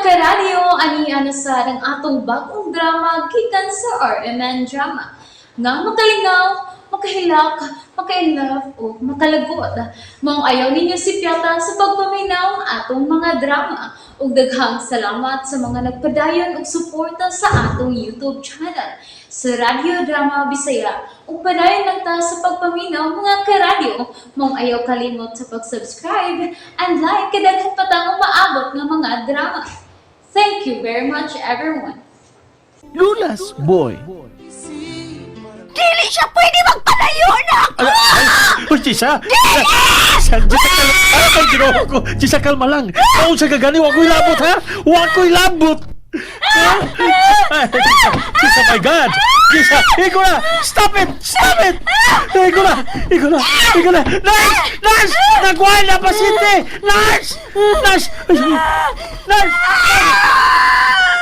Karadyo, ani na sa ang atong bagong drama gikan sa RMN Drama. Nga makalingaw, makahilak, maka-inlove o makalagot. Maong ayaw ninyo sipyata sa pagpaminaw ang atong mga drama. Ug daghang salamat sa mga nagpadayon og suporta sa atong YouTube channel sa Radyo Drama Bisaya. Ug padayon lang ta sa pagpaminaw, mga karadyo. Maong ayaw kalimot sa pag-subscribe and like kay daghan pa tang umaabot nga mga drama. Thank you very much, everyone. Lola's Boy. Dili siya pwede magpalayo na ako! Uy, Jisa! Jisa! Jisa, kalma. Ano kang ginawa ko? Jisa, kalma lang. Taon sa gagani, wa ko'y labot, ha? Wa ko'y labot! Ha? Jisa, Jisa, my God! Jisa, ikaw na! Stop it! Stop it! Ikaw na! Ikaw na! Ikaw na! Nurse! Nurse! Nagkuha na pasyente! Nurse! Nurse! Nurse!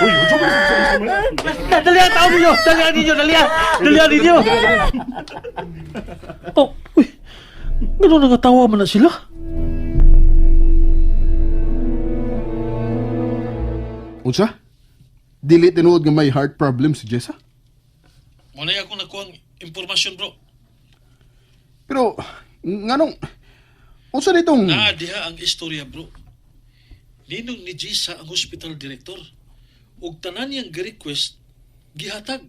Uy, Dali ang tao ninyo! Dalihan ninyo! Dalihan! Dalihan ninyo! Oh, uy. Ganun nga tawa man na sila. Unsa? Dili tinuod nga may heart problem si Jessa? Muna ako nakuha ang impormasyon, bro. Pero nganong unsa nitong Naa diha ang istorya, bro. Ninong ni Jisa ang hospital director. Ug tanan niyang gi-request gihatag.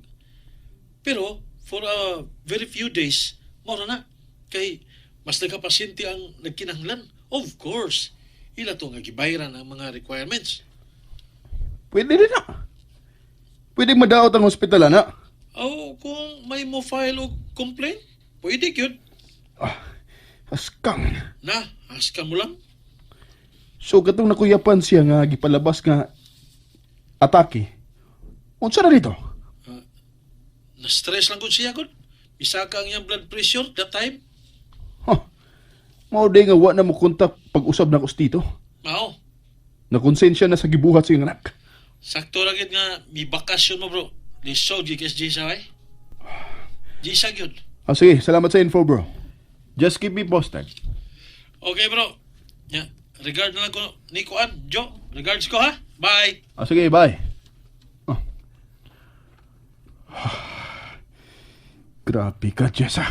Pero for a very few days, mao na na. Kay mas nagkapasyente ang nagkinahanglan. Of course, ila to nga gibayran ang mga requirements. Pwede din na. Pwede madaot ang ospital ana. O kung may mo file og complaint, pwede gyud. Ah, askang. Na, askan mo lang. So katong nakuyapan siya nga gipalabas nga atake. Unsa na dito? Na-stress lang gud siya gud. Misaka ang iyang blood pressure that time. Huh. Mao day nga wa na mo kontak pag-usab na ko sa tito. Mao. Nakonsensya na sa gibuhat sa iyang anak. Sakto ra gid nga mi bakasyon mo, bro. Lisod gyud kay Jisa ay. Jisa gyud. Ah, sige, salamat sa info, bro. Just keep me posted. Okay, bro. Ya, regard na lang ko ni Kuan, Jo. Regards ko ha. Bye. Ah, sige, bye. Oh. Grabe ka, Jessa.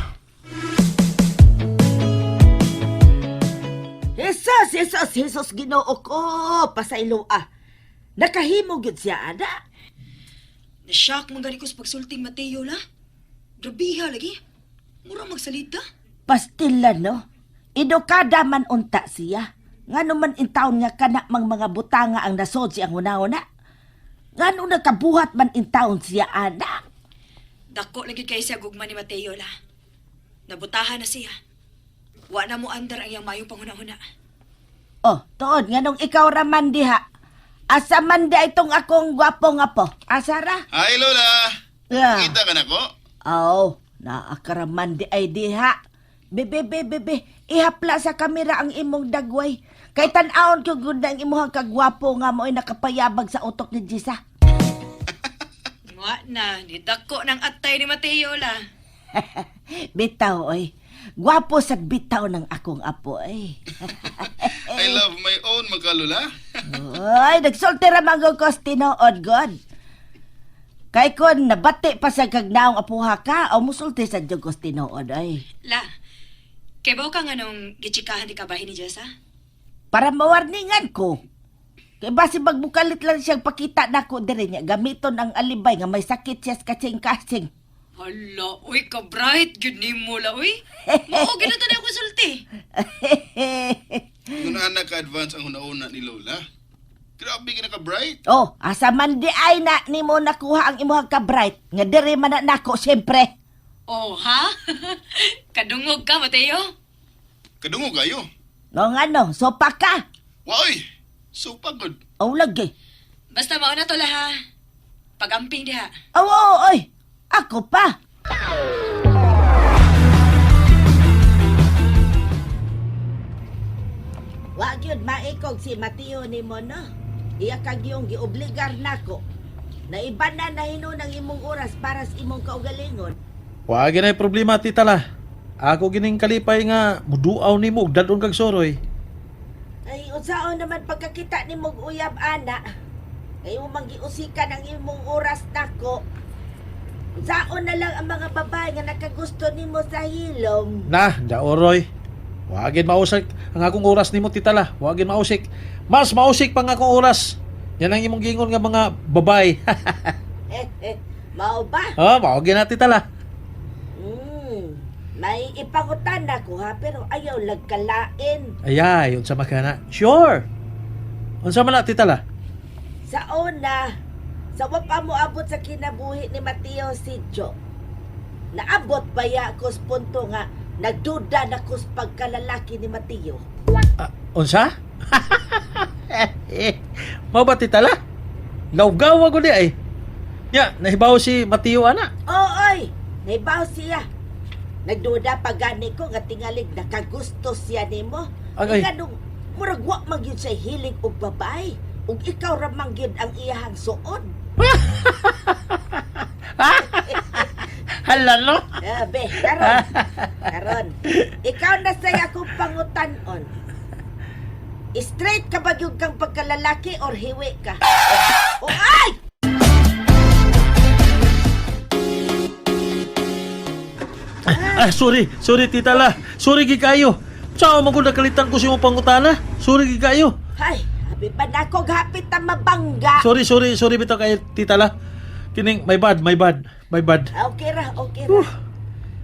Jesus, Jesus, Jesus, Ginoo ko! Pasaylo ah. Nakahimo gyud siya, ana. Na-shock man gani ko sa pagsulting Mateo la. Grabiha lagi. Mura magsalita. Pastila, no? Edukada man unta siya. Ngano man intawon nga kana mang mga butanga ang nasod siyang hunahuna. Ngano nakabuhat man intawon siya, ana. Dako lagi kay siya gugma ni Mateo la. Nabutahan na siya. Wa na mo andar ang iyang mayong panghuna-huna. Oh, tuod, nganong ikaw raman diha. Asa man di itong akong gwapo nga po? Asa ra? Hi, Lola! Yeah. Kita ka na ko? Aw, naakaraman di ay diha. Bebe, bebe, bebe, ihapla sa kamera ang imong dagway. Kay tan-awon ko gud ang imong kagwapo nga mo'y nakapayabag sa utok ni Jisa. Wa na, ni dako ng atay ni Mateo la. Bitaw, oy. Gwapo sa bitaw ng akong apo, ay. I love my own, mga Lola. Oy, nagsulti ra man ko tinuod god. Kay kon nabati pa sa kagnaong apuha ka, o musulti sa Diyos tinuod ay. La, kay ba ka nga nung gitsikahan di kabahin ni Jessa? Para mawarningan ko. Kay basi magbukalit lang siyang pakita nako diri niya gamiton ang alibay nga may sakit siya sa kasing-kasing. Hala, uy, ka-bright. Good name mo la, uy. Mao, ginato na ako sulti. Kung na ka-advance ang una-una ni Lola. Grabe ka naka-bright. Oh, asa man di ay na nimo nakuha ang imong ka-bright nga diri man na nako siyempre. Oh, ha? Kadungog ka, Mateo. Kadungog kayo. No ngano, sopa ka. Woy! So pagod. Oh lagi. Basta mauna to la, ha? Pag-amping diha. Oh, oh, oy. Ako pa. Wa gyud maikog si Mateo nimo no. Iya kag yung giobligar nako. Naiban na nahinon ang imong oras para sa imong kaugalingon. Wa ginay problema, tita la. Ako gining kalipay nga muduaw nimo og dadon kag soroy. Ay, unsaon naman pagkakita ni mong uyab ana. Kay mo giusikan ang imong oras nako. Saon na lang ang mga babae nga nakagusto nimo sa hilom. Na, daoroy. Wagin mausik ang akong oras nimo, Tita La. Wagin mausik. Mas mausik pa ang akong oras. Yan ang imong gingon nga mga babae. Eh, eh, mao ba? Oh, mao na, Tita La. May ipangutan ako ha, pero ayaw lagkalain. Ayay, unsa man ka na? Sure. Unsa man na, Tita La? Sa una, sa wa pa mo abot sa kinabuhi ni Mateo si Joe. Naabot ba ya ako sa punto nga nagduda na ko sa pagkalalaki ni Mateo? Ah, unsa? Mao ba, Tita La? Lawgaw ko di ay. Ya, nahibaw si Mateo ana. Ooy, naibaw siya. Nagduda pa gani ko nga tingalig nakagusto siya nimo. Agay. Nganong murag wa man gyud siya hilig og babae. Ug ikaw ra man gyud ang iyahang suod. Hala no. Eh, be, karon. Karon. Ikaw na say akong pangutan-on. Straight ka ba gyud kang pagkalalaki or hiwi ka? O ay! Ah, sorry. Sorry, Tita La. Sorry gid kayo. Sao man ko nakalitan ko sa imong pangutana? Sorry gid kayo. Ay, abi pa na ako gapit ta mabangga. Sorry, sorry, sorry bitaw kay Tita La. Kining my bad, my bad, my bad. Ah, okay ra, okay ra.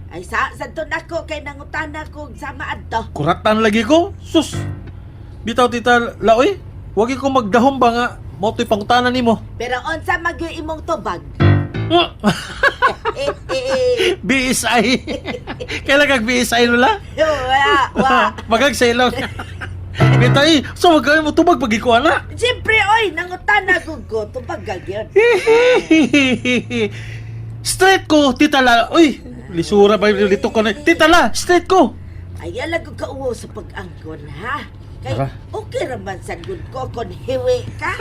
Ay sa sadto nako kay nangutana ko sama adto. Kuratan lagi ko. Sus. Bitaw, Tita La, oy. Wag ko magdahom ba nga mo to'y pangutana nimo. Pero unsa man gyud imong tubag? Ah, Eh, eh, eh. BSI. Kailan kag BSI, Lola? Wa, wa. Magag sa ilong. Bitaw eh. So magkaya mo tubag pag ikuha na. Siyempre, oy, nangutana ko ko tubag gyud. Straight ko, Tita La. Uy, lisura ba yung lito ko na. Tita La, straight ko. Ay, alam ko kauwo sa pag-angkon, ha? Kay, Tara. okay raman sa good ko kung hiwi ka.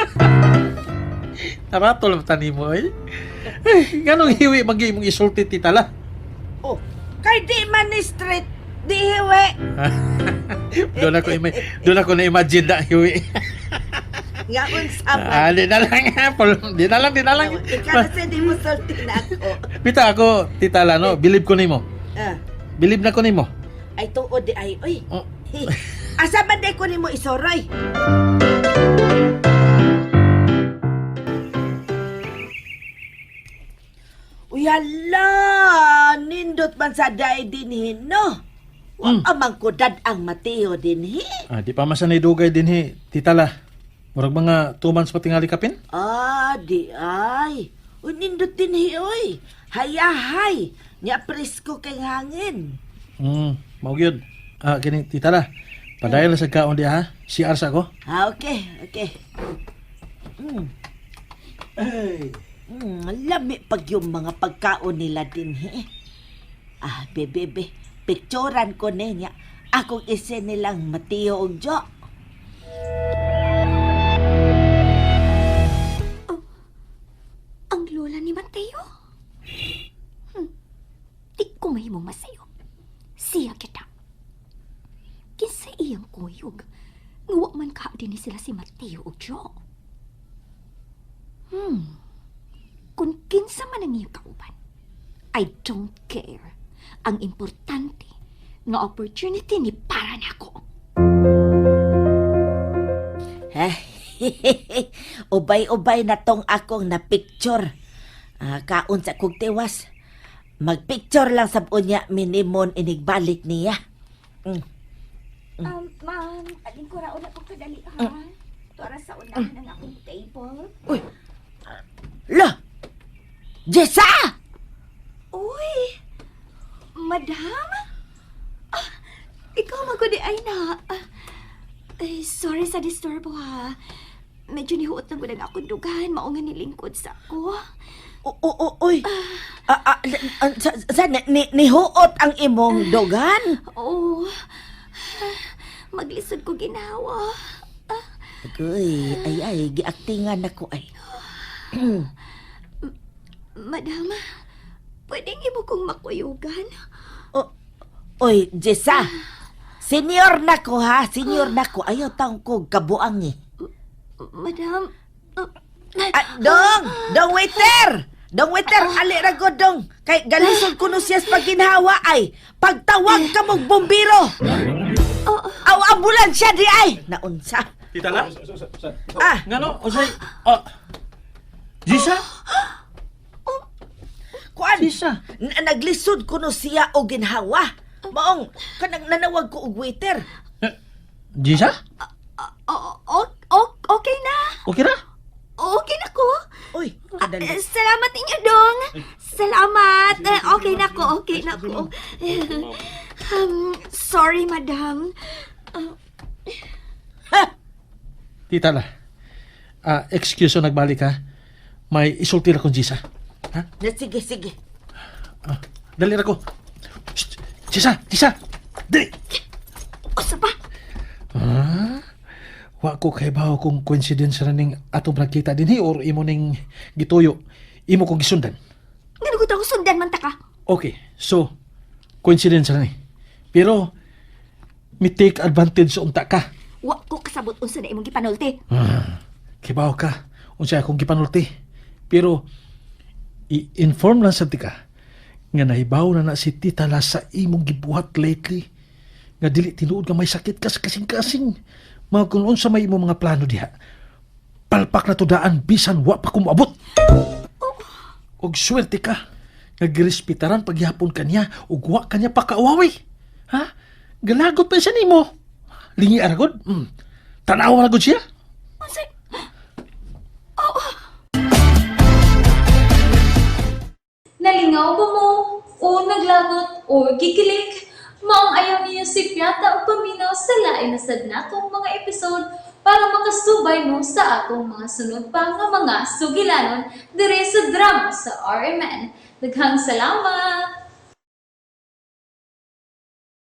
Tara, tulog tani mo, eh. Ay, ganong hiwi magi imong isulti, Tita La. Oh, kay di man ni straight, di hiwi. Doon ako na-imagine na hiwi. Nga unsa man. Ah, di na lang, ha. Di na lang, di na lang. Ikaw na sa di mo sulti na ako. Bita ako, Tita La, no? Believe ko nimo. Ah, Believe na ko nimo. ay, tuod di ay, oy. Oh. Asa man di ko nimo isoroy? Uy, hala! Nindot man sa dae dinhi, no? Wa amang kudad ang Mateo dinhi. Ah, di pa man sa nidugay din, he, Tita La. Murag mga 2 months pa tingali kapin. Ah, di ay. Uy, nindot dinhi, oy. Hayahay. Nya presko kay hangin. Mao gyud. Ah, kini, Tita La. Padayon lang sa kaon di ha. CR sa ako. Ah, okay, okay. Ay. Lami pag yung mga pagkaon nila dinhi. Ah, bebe, be, picturan ko niya. Akong isen nilang Mateo ug Jo. Ang lola ni Mateo? Di ko mahimong masayo. Siya kita. Kinsa iyang kuyog. Nguwa man ka din ni sila si Mateo o Jo. Kung kinsa man ang iyang kauban, I don't care. Ang importante, nga opportunity ni para nako. Ubay-ubay na tong akong na-picture. Ah, kaon sa kog tiwas. Magpicture lang sa unya minimon inigbalik niya. Ma'am, alin ko ra una kong kadali ha. Para sa unahan ng akong table. La! Jessa! Uy! Madam? Ah, ikaw magudi ay na. Ah, ay, sorry sa disturbo ha. Medyo nihuot lang ko ng akong dugan. Mao nga nilingkod sa ako. O, o, o, oy. Ah, ah, ah, sa, ni, nihuot ang imong dugan? Oh, maglisod ko ginawa. Uy, ay, ay, giaktingan ako ay. Madam, pwedeng imo kong makuyugan? O, oy, Jessa. Senior na ko ha, senior na ko. Ayaw taong ko kabuang eh. Madam, ah, Ah, dong! Dong waiter! Dong waiter, ali ra ko dong. Kay galisod kuno siya sa pagginhawa ay. Pagtawag ka mong bumbiro. Aw ambulansya di ay. Naunsa. Tita la? Ah, Ngano? Unsay? Ah. Jisa? kuan. Jisa. Naglisod kuno siya og ginhawa. Maong kanang nanawag ko og waiter. Eh, Jisa? Okay na. Okay ra? Okay na ko. Uy, Ah, kadali. eh, salamat ninyo, Dong. Salamat. Eh, okay na ko, okay na ko. Sorry, madam. Tita la. Ah, excuse ko nagbalik ha. May isulti ra kong Jisa. Ha? Na, sige, sige. Ah, dali ra ko. Shh! Jisa, Jisa. Dali. Usa pa. Ah? Wa ko kay bawo kung coincidence ra ning atong nakita dinhi or imo ning gituyo. Imo kong gisundan. Ngano ko ako sundan man ta ka? Okay, so coincidence ra ni. Pero mi take advantage unta ka. Wa ko kasabot unsa na imong gipanulti. Ah, kibaw ka unsa akong gipanulti. Pero i-inform lang sa tika nga nahibaw na na si Tita La sa imong gibuhat lately. Nga dili tinuod nga may sakit ka sa kasing-kasing. Mga kung unsa may imong mga plano diha. Palpak na tudaan bisan wa pa kumuabot. Og swerte ka nga girespetaran pagyapon kaniya ug wa kaniya pakaawawi. Ha? Galagot pa siya nimo. Lingi aragod. Tanawa ragod siya. Unsa? Nalingaw ba mo? O naglagot o gikilig? Maong ayaw niyo si Piata o paminaw sa lain na sad natong mga episode para makasubay mo sa atong mga sunod pa nga mga sugilanon dire sa drama sa RMN. Daghang salamat!